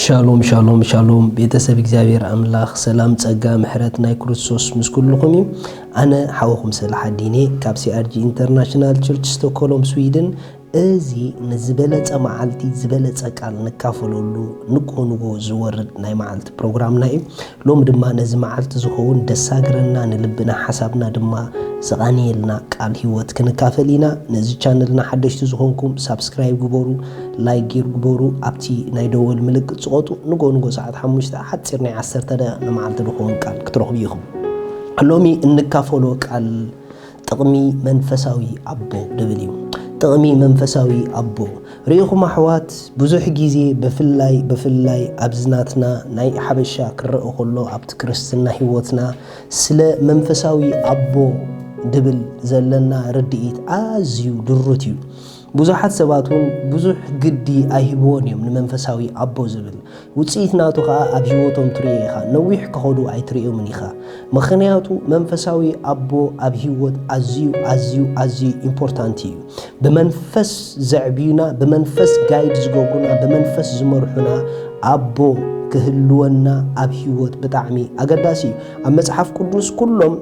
ሻሎም ሻሎም ሻሎም፣ ቤተሰብ እግዚኣብሔር ኣምላኽ ሰላም፣ ጸጋ፣ ምሕረት ናይ ክርስቶስ ምስ ኩልኹም እዩ። ኣነ ሓወኹም ሰላሓዲን እየ ካብ ሲኣርጂ ኢንተርናሽናል ቸርች ስቶኮሎም ስዊድን። እዚ ንዝበለጸ መዓልቲ ዝበለጸ ቃል ንካፈለሉ ንግሆ ንግሆ ዝወርድ ናይ መዓልቲ ፕሮግራምና እዩ። ሎሚ ድማ ነዚ መዓልቲ ዝኸውን ደሳግረና፣ ንልብና ሓሳብና ድማ ዘቓንየልና ቃል ህይወት ክንካፈል ኢና። ነዚ ቻነልና ሓደሽቲ ዝኾንኩም ሳብስክራይብ ግበሩ፣ ላይክ ጌር ግበሩ፣ ኣብቲ ናይ ደወል ምልክት ጽቐጡ። ንጎ ንጎ ሰዓት ሓሙሽተ ሓጺር ናይ ዓሰርተ ደቂቕ ንመዓልቲ ድኸውን ቃል ክትረኽቡ ኢኹም። ሎሚ እንካፈሎ ቃል ጥቕሚ መንፈሳዊ ኣቦ ድብል እዩ። ጥቕሚ መንፈሳዊ ኣቦ። ርኢኹም ኣሕዋት፣ ብዙሕ ግዜ ብፍላይ ብፍላይ ኣብዚ ናትና ናይ ሓበሻ ክረአ ከሎ ኣብቲ ክርስትና ህይወትና ስለ መንፈሳዊ ኣቦ ድብል ዘለና ርድኢት ኣዝዩ ድሩት እዩ። ብዙሓት ሰባት እውን ብዙሕ ግዲ ኣይህብዎን እዮም ንመንፈሳዊ ኣቦ ዝብል። ውጽኢት ናቱ ኸኣ ኣብ ህይወቶም ትርእዮ ኢኻ። ነዊሕ ክኸዱ ኣይትርእዮምን ኢኻ። ምኽንያቱ መንፈሳዊ ኣቦ ኣብ ህይወት ኣዝዩ ኣዝዩ ኣዝዩ ኢምፖርታንት እዩ። ብመንፈስ ዘዕብዩና፣ ብመንፈስ ጋይድ ዝገብሩና፣ ብመንፈስ ዝመርሑና ኣቦ ክህልወና ኣብ ህይወት ብጣዕሚ ኣገዳሲ እዩ። ኣብ መጽሓፍ ቅዱስ ኩሎም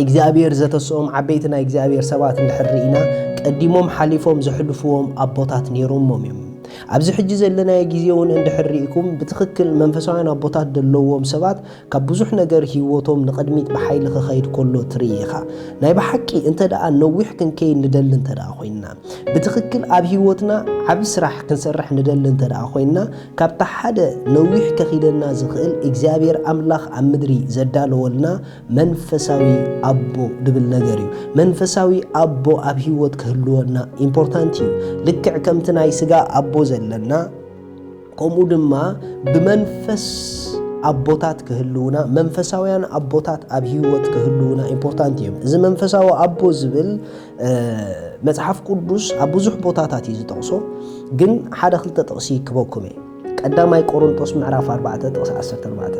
እግዚኣብሔር ዘተስኦም ዓበይቲ ናይ እግዚኣብሔር ሰባት እንድሕር ርኢና፣ ቀዲሞም ሓሊፎም ዘሕልፍዎም ኣቦታት ነይሮሞም እዮም። ኣብዚ ሕጂ ዘለናዮ ግዜ እውን እንድሕር ርኢኩም፣ ብትኽክል መንፈሳውያን ኣቦታት ዘለዎም ሰባት ካብ ብዙሕ ነገር ህይወቶም ንቕድሚት ብሓይሊ ክኸይድ ከሎ ትርኢ ኢኻ። ናይ ብሓቂ እንተ ደኣ ነዊሕ ክንከይድ ንደሊ እንተ ደኣ ኮይንና፣ ብትኽክል ኣብ ህይወትና ዓቢ ስራሕ ክንሰርሕ ንደሊ እንተ ደኣ ኮይንና፣ ካብቲ ሓደ ነዊሕ ከኺደና ዝኽእል እግዚኣብሔር ኣምላኽ ኣብ ምድሪ ዘዳለወልና መንፈሳዊ ኣቦ ድብል ነገር እዩ። መንፈሳዊ ኣቦ ኣብ ህይወት ክህልወና ኢምፖርታንት እዩ። ልክዕ ከምቲ ናይ ስጋ ኣቦ ዘለና፣ ከምኡ ድማ ብመንፈስ ኣቦታት ክህልውና፣ መንፈሳውያን ኣቦታት ኣብ ህይወት ክህልውና ኢምፖርታንት እዮም። እዚ መንፈሳዊ ኣቦ ዝብል፣ እ፣ መጽሓፍ ቅዱስ ኣብ ብዙሕ ቦታታት እዩ ዝጠቕሶ፣ ግን ሓደ ክልተ ጥቕሲ ክበኩም እየ። ቀዳማይ ቆሮንጦስ ምዕራፍ ኣርባዕተ ጥቕሲ ዓሰርተ ኣርባዕተ፣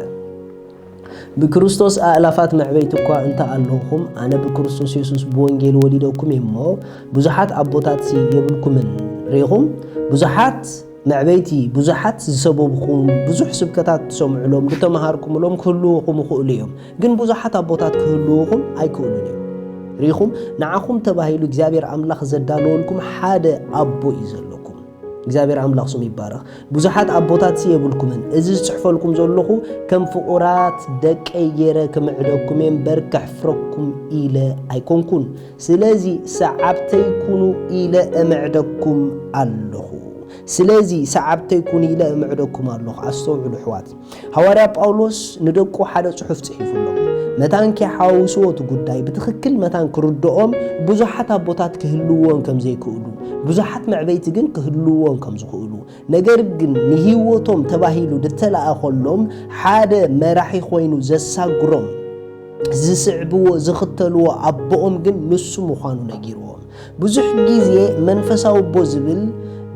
"ብክርስቶስ ኣእላፋት መዕበይቲ እኳ እንተ ኣለኹም፣ ኣነ ብክርስቶስ የሱስ ብወንጌል ወሊደኩም እየ እሞ፣ ብዙሓት ኣቦታትሲ የብልኩምን። ርኢኹም፣ ብዙሓት መዕበይቲ፣ ብዙሓት ዝሰበብኹም፣ ብዙሕ ስብከታት ትሰምዑሎም፣ ዝተምሃርኩምሎም ክህልውኹም ይኽእሉ እዮም፣ ግን ብዙሓት ኣቦታት ክህልውኹም ኣይክእሉን እዮም። ርኢኹም፣ ንዓኹም ተባሂሉ እግዚኣብሔር ኣምላኽ ዘዳለወልኩም ሓደ ኣቦ እዩ ዘለኩም።" እግዚኣብሔር ኣምላኽ ስሙ ይባረኽ። "ብዙሓት ኣቦታትሲ የብልኩምን፣ እዚ ዝጽሕፈልኩም ዘለኹ ከም ፍቑራት ደቀይ ገይረ ክምዕደኩም እየ እምበር ከሕፍረኩም ኢለ ኣይኮንኩን። ስለዚ ሰዓብተይ ኩኑ ኢለ እምዕደኩም ኣለኹ። ስለዚ ሰዓብተይ ኩኑ ኢለ እምዕደኩም ኣለኹ።" ኣስተውዕሉ ኣሕዋት። ሃዋርያ ጳውሎስ ንደቁ ሓደ ጽሑፍ ጽሒፉሎም። መታን ከይሓዋውስዎ እቲ ጉዳይ ብትኽክል መታን ክርድኦም ብዙሓት ኣቦታት ክህልውዎም ከም ዘይክእሉ፣ ብዙሓት መዕበይቲ ግን ክህልውዎም ከም ዝኽእሉ፣ ነገር ግን ንህይወቶም ተባሂሉ ዝተላእኸሎም ሓደ መራሒ ኮይኑ ዘሳግሮም፣ ዝስዕብዎ፣ ዝኽተልዎ ኣቦኦም ግን ንሱ ምዃኑ ነጊርዎም። ብዙሕ ግዜ መንፈሳዊ ኣቦ ዝብል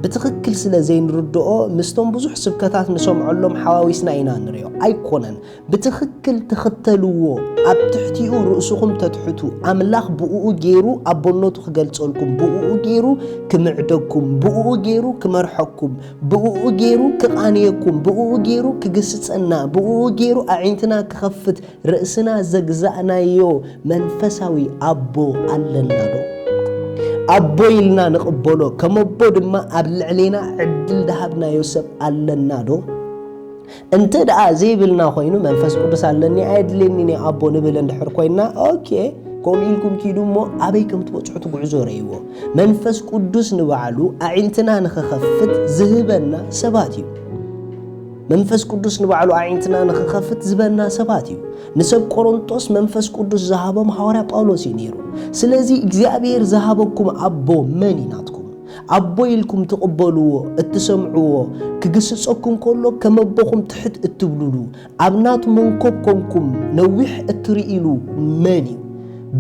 ብትኽክል ስለ ዘይንርድኦ፣ ምስቶም ብዙሕ ስብከታት ንሰምዐሎም ሓዋዊስና ኢና ንርእዮ። ኣይኮነን። ብትኽክል ትኽተልዎ፣ ኣብ ትሕቲኡ ርእስኹም ተትሕቱ፣ ኣምላኽ ብእኡ ገይሩ ኣቦነቱ ክገልጸልኩም፣ ብእኡ ገይሩ ክምዕደኩም፣ ብእኡ ገይሩ ክመርሐኩም፣ ብእኡ ገይሩ ክቓንየኩም፣ ብእኡ ገይሩ ክግስጸና፣ ብእኡ ገይሩ ኣዒንትና ክኸፍት፣ ርእስና ዘግዛእናዮ መንፈሳዊ ኣቦ ኣለና ዶ? ኣቦ ኢልና ንቕበሎ፣ ከም ኣቦ ድማ ኣብ ልዕሌና ዕድል ዝሃብናዮ ሰብ ኣለና ዶ? እንተ ደኣ ዘይብልና ኮይኑ፣ "መንፈስ ቅዱስ ኣለኒ፣ ኣየድልየኒን እዩ ኣቦ" ንብል እንድሕር ኮይንና፣ ኦኬ፣ ከምኡ ኢልኩም ኪዱ እሞ ኣበይ ከም ትበጽሑ እቲ ጉዕዞ ረእይዎ። መንፈስ ቅዱስ ንባዕሉ ኣዒንትና ንኽኸፍት ዝህበና ሰባት እዩ። መንፈስ ቅዱስ ንባዕሉ ኣዒንትና ንኽኸፍት ዝህበና ሰባት እዩ። ንሰብ ቆሮንጦስ መንፈስ ቅዱስ ዝሃቦም ሃዋርያ ጳውሎስ እዩ ነይሩ። ስለዚ እግዚኣብሔር ዝሃበኩም ኣቦ መን እዩ ናትኩም? ኣቦ ኢልኩም ትቕበልዎ፣ እትሰምዕዎ፣ ክግስጸኩም ከሎ ከም ኣቦኹም ትሕት እትብሉሉ፣ ኣብ ናቱ መንኮብ ኮንኩም ነዊሕ እትርእይሉ መን እዩ?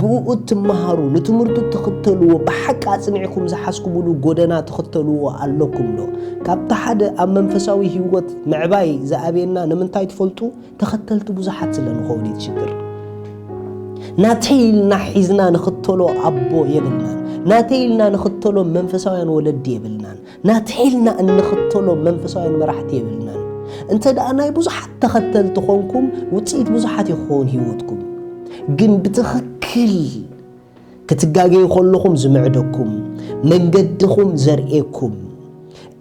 ብእኡ እትመሃሩ፣ ንትምህርቱ እትኽተልዎ፣ ብሓቂ ኣጽኒዕኩም ዝሓዝኩምሉ ጎደና ትኽተልዎ ኣለኩም ዶ? ካብቲ ሓደ ኣብ መንፈሳዊ ህይወት ምዕባይ ዝኣብየና ንምንታይ ትፈልጡ? ተኸተልቲ ብዙሓት ስለ ንኸውን እዩ እቲ ሽግር። ናተይ ኢልና ሒዝና ንኽተሎ ኣቦ የብልናን። ናተይ ኢልና ንኽተሎ መንፈሳውያን ወለዲ የብልናን። ናተይ ኢልና እንኽተሎ መንፈሳውያን መራሕቲ የብልናን። እንተ ደኣ ናይ ብዙሓት ተኸተልቲ ኾንኩም፣ ውጽኢት ብዙሓት እዩ ክኸውን ህይወትኩም። ግን ብትኽክል ክትጋገዩ ከለኹም ዝምዕደኩም፣ መንገድኹም ዘርእየኩም፣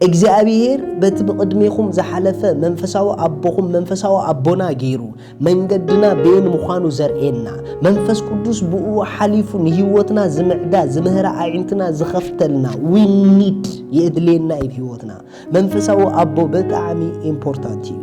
እግዚኣብሔር በቲ ብቕድሜኹም ዝሓለፈ መንፈሳዊ ኣቦኹም መንፈሳዊ ኣቦና ገይሩ መንገድና በየን ምዃኑ ዘርእየና፣ መንፈስ ቅዱስ ብኡ ሓሊፉ ንህይወትና ዝምዕዳ ዝምህራ ኣዒንትና ዝኸፍተልና፣ we need፣ የድልየና እዩ ህይወትና። መንፈሳዊ ኣቦ ብጣዕሚ ኢምፖርታንት እዩ።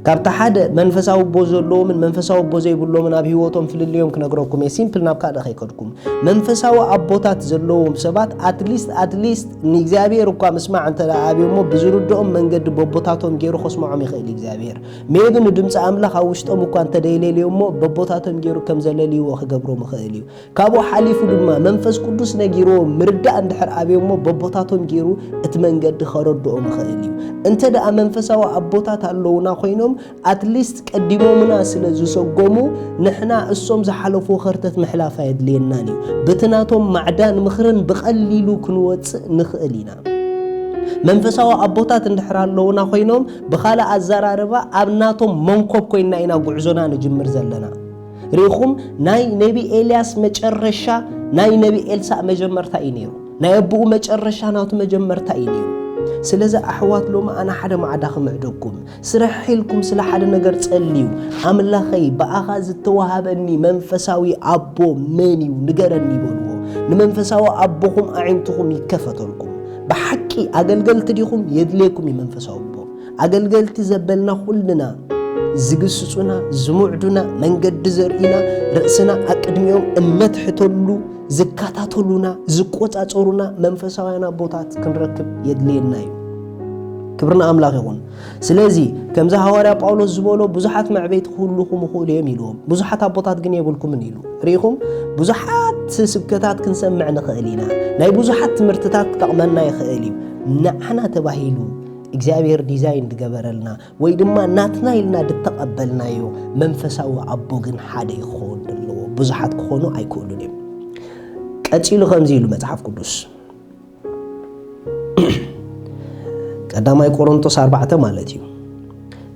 ካብቲ ሓደ መንፈሳዊ ኣቦ ዘለዎምን መንፈሳዊ ኣቦ ዘይብሎምን ኣብ ህይወቶም ፍልልዮም ክነግረኩም እየ። ሲምፕል ናብ ካልእ ከይከድኩም። መንፈሳዊ ኣቦታት ዘለዎም ሰባት ኣትሊስት ኣትሊስት ንእግዚኣብሔር እኳ ምስማዕ እንተ ደኣ ኣብዮሞ ብዝርድኦም መንገዲ በቦታቶም ገይሩ ከስምዖም ይኽእል እዩ እግዚኣብሔር። ሜቢ ንድምፂ ኣምላኽ ኣብ ውሽጦም እኳ እንተ ደይሌልዮሞ በቦታቶም ገይሩ ከም ዘለልይዎ ክገብሮም ይኽእል እዩ። ካብኡ ሓሊፉ ድማ መንፈስ ቅዱስ ነጊርዎ ምርዳእ እንድሕር ኣብዮሞ በቦታቶም ገይሩ እቲ መንገዲ ከረድኦም ይኽእል እዩ። እንተ ደኣ መንፈሳዊ ኣቦታት ኣለውና ኮይኖም ኣትሊስት ቀዲሞምና ስለ ዝሰጎሙ ንሕና እሶም ዝሓለፍዎ ከርተት ምሕላፍ ኣየድልየናን እዩ። በቲ ናቶም ማዕዳን ምኽርን ብቐሊሉ ክንወፅእ ንኽእል ኢና። መንፈሳዊ ኣቦታት እንድሕር ኣለውና ኮይኖም ብኻልእ ኣዘራርባ ኣብ ናቶም መንኮብ ኮይንና ኢና ጉዕዞና ንጅምር ዘለና። ርኢኹም፣ ናይ ነቢ ኤልያስ መጨረሻ ናይ ነቢ ኤልሳእ መጀመርታ እዩ ነይሩ። ናይ ኣቦኡ መጨረሻ ናቱ መጀመርታ እዩ ነይሩ። ስለዚ ኣሕዋት ሎሚ ኣነ ሓደ ማዕዳ ክምዕደኩም፣ ስርሕ ኢልኩም ስለ ሓደ ነገር ጸልዩ፣ ኣምላኸይ ብኣኻ ዝተዋሃበኒ መንፈሳዊ ኣቦ መን እዩ ንገረኒ በልዎ። ንመንፈሳዊ ኣቦኹም ኣዒንትኹም ይከፈተልኩም። ብሓቂ ኣገልገልቲ ዲኹም? የድልየኩም እዩ መንፈሳዊ ኣቦ። ኣገልገልቲ ዘበልና ኩልና ዝግስጹና፣ ዝምዕዱና፣ መንገዲ ዘርእዩና፣ ርእስና ኣቅድሚኦም እነትሕተሉ፣ ዝከታተሉና፣ ዝቆጻጸሩና መንፈሳውያን ኣቦታት ክንረክብ የድልየና እዩ። ክብሪ ንኣምላኽ ይኹን። ስለዚ ከምዚ ሃዋርያ ጳውሎስ ዝበሎ ብዙሓት መዕበይቲ ክህልኹም ይኽእሉ እዮም ኢልዎም። ብዙሓት ኣቦታት ግን የብልኩምን ኢሉ። ርኢኹም፣ ብዙሓት ስብከታት ክንሰምዕ ንኽእል ኢና። ናይ ብዙሓት ትምህርትታት ክጠቕመና ይኽእል እዩ። ንዓና ተባሂሉ እግዚኣብሔር ዲዛይን ዝገበረልና ወይ ድማ ናትና ኢልና ዝተቐበልናዮ መንፈሳዊ ኣቦ ግን ሓደ እዩ ክኸውን ዘለዎ። ብዙሓት ክኾኑ ኣይክእሉን እዮም። ቀጺሉ ከምዚ ኢሉ መጽሓፍ ቅዱስ፣ ቀዳማይ ቆሮንቶስ ኣርባዕተ ማለት እዩ።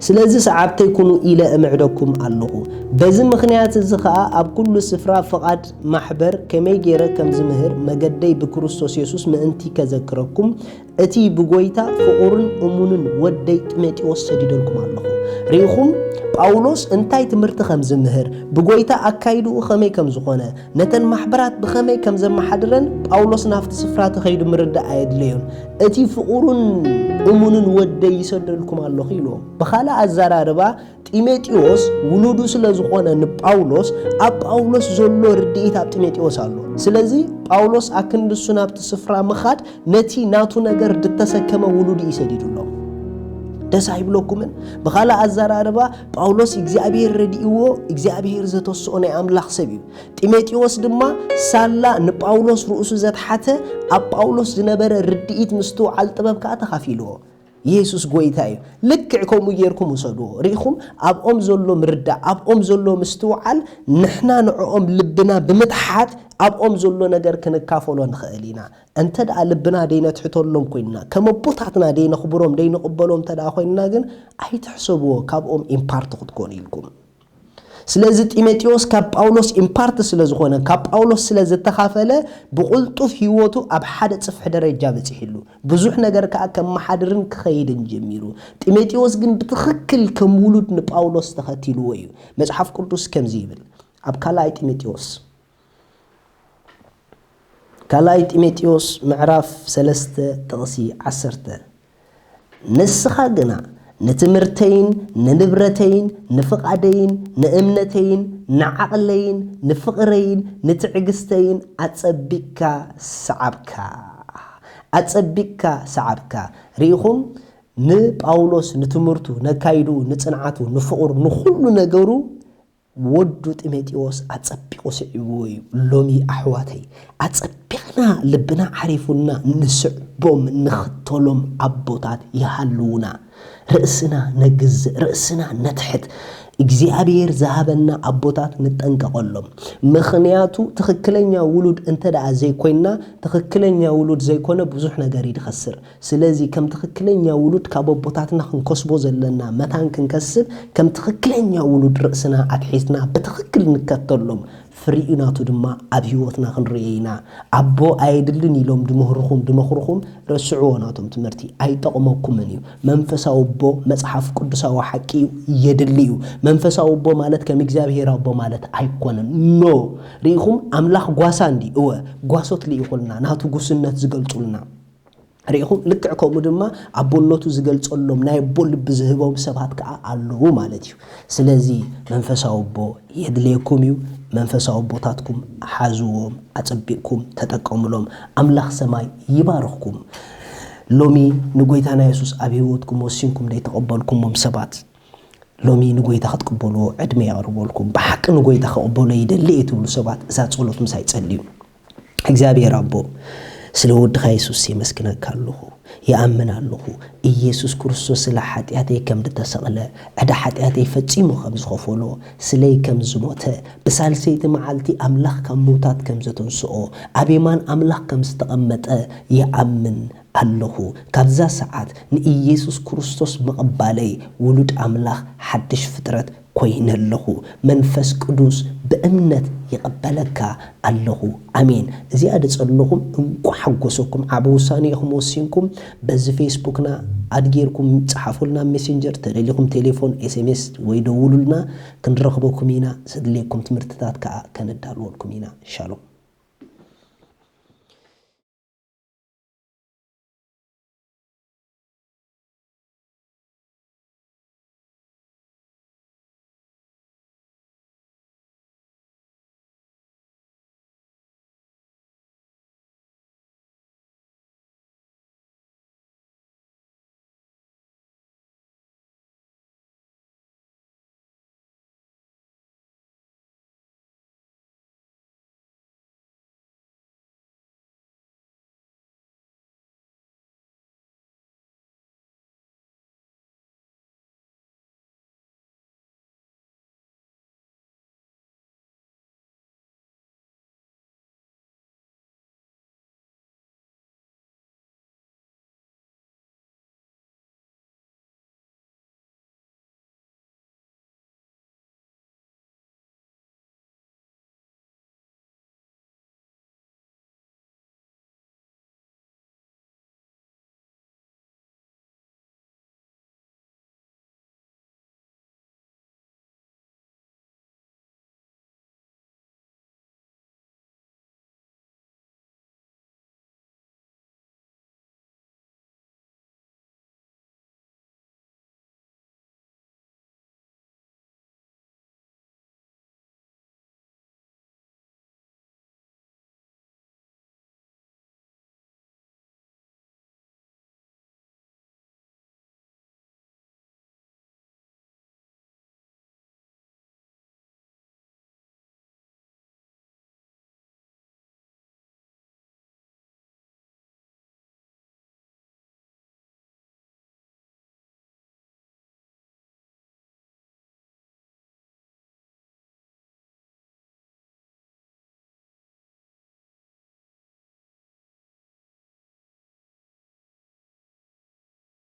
ስለዚ ሰዓብተይ ኩኑ ኢለ እምዕደኩም ኣለኹ። በዚ ምኽንያት እዚ ኸኣ ኣብ ኩሉ ስፍራ ፍቓድ ማሕበር ከመይ ገይረ ከም ዝምህር መገደይ ብክርስቶስ የሱስ ምእንቲ ከዘክረኩም እቲ ብጎይታ ፍቑርን እሙንን ወደይ ጢሞቴዎስ ሰዲደልኩም ኣለኹ። ርኢኹም ጳውሎስ እንታይ ትምህርቲ ከም ዝምህር፣ ብጎይታ ኣካይድኡ ኸመይ ከም ዝኾነ፣ ነተን ማሕበራት ብኸመይ ከም ዘመሓድረን ጳውሎስ ናብቲ ስፍራ ተኸይዱ ምርዳእ ኣየድለዮን። እቲ ፍቑሩን እሙንን ወደይ ይሰደልኩም ኣለኹ ኢልዎም። ብኻልእ ኣዘራርባ ጢሞቴዎስ ውሉዱ ስለ ዝኾነ ንጳውሎስ ኣብ ጳውሎስ ዘሎ ርድኢት ኣብ ጢሞቴዎስ ኣሎ። ስለዚ ጳውሎስ ኣክንዲ እሱ ናብቲ ስፍራ ምኻድ ነቲ ናቱ ነገር ዝተሰከመ ውሉዱ እዩ ሰዲዱሎም። ደስ ኣይብለኩምን? ብኻልእ ኣዘራርባ ጳውሎስ እግዚኣብሔር ረድእዎ እግዚኣብሔር ዘተስኦ ናይ ኣምላኽ ሰብ እዩ። ጢሞቴዎስ ድማ ሳላ ንጳውሎስ ርእሱ ዘትሓተ ኣብ ጳውሎስ ዝነበረ ርድኢት ምስትውዓል ጥበብ ከኣ ተኻፊልዎ። የሱስ ጎይታ እዩ። ልክዕ ከምኡ ጌርኩም ውሰድዎ። ርኢኹም ኣብኦም ዘሎ ምርዳእ ኣብኦም ዘሎ ምስትውዓል ንሕና ንዕኦም ልብና ብምትሓት ኣብኦም ዘሎ ነገር ክንካፈሎ ንኽእል ኢና። እንተ ደኣ ልብና ደይነትሕተሎም ኮይንና ከም ኣቦታትና ደይነኽብሮም ደይንቕበሎም እንተ ደኣ ኮይንና ግን ኣይትሕሰብዎ ካብኦም ኢምፓርት ክትኮኑ ኢልኩም። ስለዚ ጢሞቴዎስ ካብ ጳውሎስ ኢምፓርት ስለ ዝኾነ ካብ ጳውሎስ ስለ ዝተኻፈለ ብቕልጡፍ ህይወቱ ኣብ ሓደ ጽፍሒ ደረጃ በጺሕሉ ብዙሕ ነገር ከኣ ከመሓድርን ክኸይድን ጀሚሩ። ጢሞቴዎስ ግን ብትኽክል ከም ውሉድ ንጳውሎስ ተኸቲልዎ እዩ። መጽሓፍ ቅዱስ ከምዚ ይብል ኣብ ካልኣይ ጢሞቴዎስ ካልኣይ ጢሞቴዎስ ምዕራፍ ሰለስተ ጥቕሲ ዓሰርተ ንስኻ ግና ንትምህርተይን ንንብረተይን ንፍቓደይን ንእምነተይን ንዓቕለይን ንፍቕረይን ንትዕግስተይን ኣጸቢቕካ ሰዓብካ ኣጸቢቕካ ሰዓብካ። ርኢኹም ንጳውሎስ ንትምህርቱ ነካይድኡ ንጽንዓቱ ንፍቕሩ ንኹሉ ነገሩ ወዱ ጢሞቴዎስ ኣጸቢቑ ስዒብዎ እዩ። ሎሚ ኣሕዋተይ ኣጸቢቑ ቢያና ልብና ዓሪፉና ንስዕቦም ንኽተሎም ኣቦታት ይሃልዉና። ርእስና ነግዝእ፣ ርእስና ነትሕት። እግዚኣብሔር ዝሃበና ኣቦታት ንጠንቀቐሎም። ምኽንያቱ ትኽክለኛ ውሉድ እንተ ደኣ ዘይኮይንና፣ ትኽክለኛ ውሉድ ዘይኮነ ብዙሕ ነገር እዩ ዝኸስር። ስለዚ ከም ትኽክለኛ ውሉድ ካብ ኣቦታትና ክንከስቦ ዘለና መታን ክንከስብ፣ ከም ትኽክለኛ ውሉድ ርእስና ኣትሒትና ብትኽክል ንከተሎም፣ ፍሪኡ ናቱ ድማ ኣብ ህይወትና ክንርእዮ ኢና። ኣቦ ኣየድልን ኢሎም ድምህርኹም ድመኽርኹም፣ ረስዕዎ ናቶም ትምህርቲ፣ ኣይጠቕመኩምን እዩ። መንፈሳዊ ኣቦ መጽሓፍ ቅዱሳዊ ሓቂ እዩ፣ የድሊ እዩ። መንፈሳዊ ኣቦ ማለት ከም እግዚኣብሔር ኣቦ ማለት ኣይኮነን። ኖ፣ ርኢኹም፣ ኣምላኽ ጓሳ እንዲ እወ፣ ጓሶት ልኢኹልና፣ ናቱ ጉስነት ዝገልጹልና። ርኢኹም፣ ልክዕ ከምኡ ድማ ኣቦነቱ ዝገልጸሎም ናይ ኣቦ ልቢ ዝህቦም ሰባት ከኣ ኣለዉ ማለት እዩ። ስለዚ መንፈሳዊ ኣቦ የድልየኩም እዩ። መንፈሳዊ ኣቦታትኩም ሓዝዎም፣ ኣጸቢቕኩም ተጠቀሙሎም። ኣምላኽ ሰማይ ይባርኽኩም። ሎሚ ንጎይታና የሱስ ኣብ ህይወትኩም ወሲንኩም ዘይተቐበልኩሞም ሰባት፣ ሎሚ ንጎይታ ክትቅበልዎ ዕድመ የቕርበልኩም። ብሓቂ ንጎይታ ክቕበሎ ይደሊ እየ ትብሉ ሰባት፣ እዛ ጸሎት ምሳይ ጸልዩ። እግዚኣብሔር ኣቦ፣ ስለ ወድኻ የሱስ የመስግነካ ኣለኹ። ይኣምን ኣለኹ። ኢየሱስ ክርስቶስ ስለ ሓጢኣተይ ከም ዝተሰቕለ፣ ዕዳ ሓጢኣተይ ፈጺሙ ከም ዝኸፈሎ፣ ስለይ ከም ዝሞተ፣ ብሳልሰይቲ መዓልቲ ኣምላኽ ካብ ምውታት ከም ዘተንስኦ፣ ኣብ የማን ኣምላኽ ከም ዝተቐመጠ ይኣምን ኣለኹ። ካብዛ ሰዓት ንኢየሱስ ክርስቶስ ምቕባለይ፣ ውሉድ ኣምላኽ፣ ሓድሽ ፍጥረት ኮይነ ኣለኹ። መንፈስ ቅዱስ ብእምነት ይቐበለካ ኣለኹ። ኣሜን። እዚኣ ድጸለኹም እንቋዕ ሓጎሰኩም። ዓቢ ውሳኔ ኢኹም ወሲንኩም። በዚ ፌስቡክና ኣድ ጌርኩም ጸሓፉልና፣ ሜሴንጀር ተደሊኹም፣ ቴሌፎን፣ ኤስኤምኤስ ወይ ደውሉልና፣ ክንረኽበኩም ኢና። ዘድልየኩም ትምህርትታት ከኣ ከነዳልወልኩም ኢና። ሻሎም።